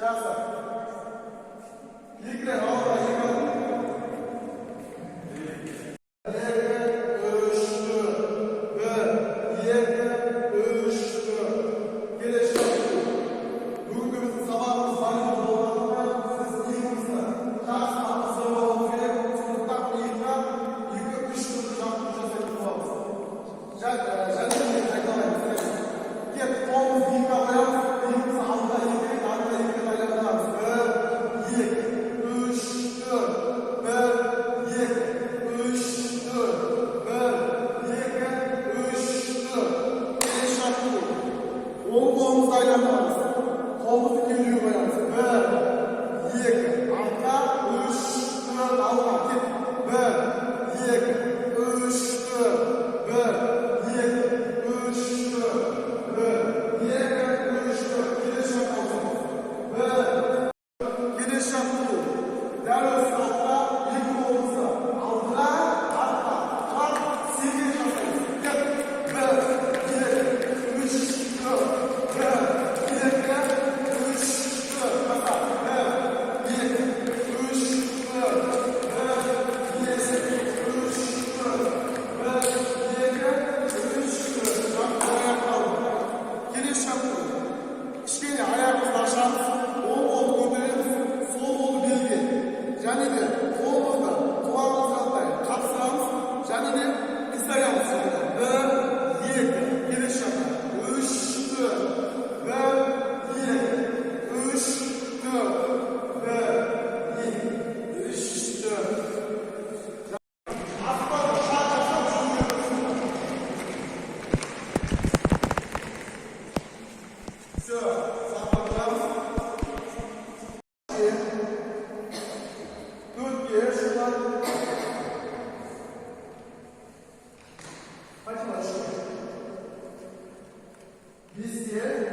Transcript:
Жақсы. Екі рет алға, екі адым. Екі, үш, төрт. Бір, екі, үш, төрт. Келесі жаттығу. Бүгінгі біздің сабағымыз волейбол болғандықтан, сіз иығыңызды жақсы ұстап алуыңыз керек. Сондықтан иыққа екі, үш түрлі жаттығу жасайтын боламыз. Және де қайталаймыз. Кеп, қолымызды иыққа қоямыз, иығымызды алға екі рет, артқа екі рет айландырамыз. Бір, екі, үш, төрт. Бір, екі, үш, төрт. Бір, екі, үш, төрт. Келесі жаттығу. Оң қолымызды айландырамыз. Қолымызды кеудеге қоямыз. Бір, екі, артқа, үш, төрт, алға. Кет. Бір, екі, үш, төрт. Бір, екі, үш, төрт. Бір, екі, үш, төрт. Келесі жаттығу. Бір. Келесі жаттығу. Дәл осы қалыпта екі қолымызды алдыға, артқа, қырық сегіз жасаймыз. Кет. Бір, екі, үш, төрт. Бір, екі, үш, төрт. Жаса. Бір, екі, үш, төрт. Бір, екі, үш, төрт. Бір, екі, үш, төрт. Жаттығу аяқталды. Келесі жаттығу. Кішкене аяғымызды ашамыз, оң қолды көтереміз, сол қолды белге. Және де қолымызды құлағымызға қарай қапсырамыз, және де қисаямыз. Бір, екі, келесі жаққа. Үш, төрт. Бір, екі, үш, төрт. Бір, екі, үш, төрт. Аспанда шаг жасап жүзуге тырысыңдар. Все, сапқа тұрамыз. Төртке шұғыл. Фатима, үшке. Беске.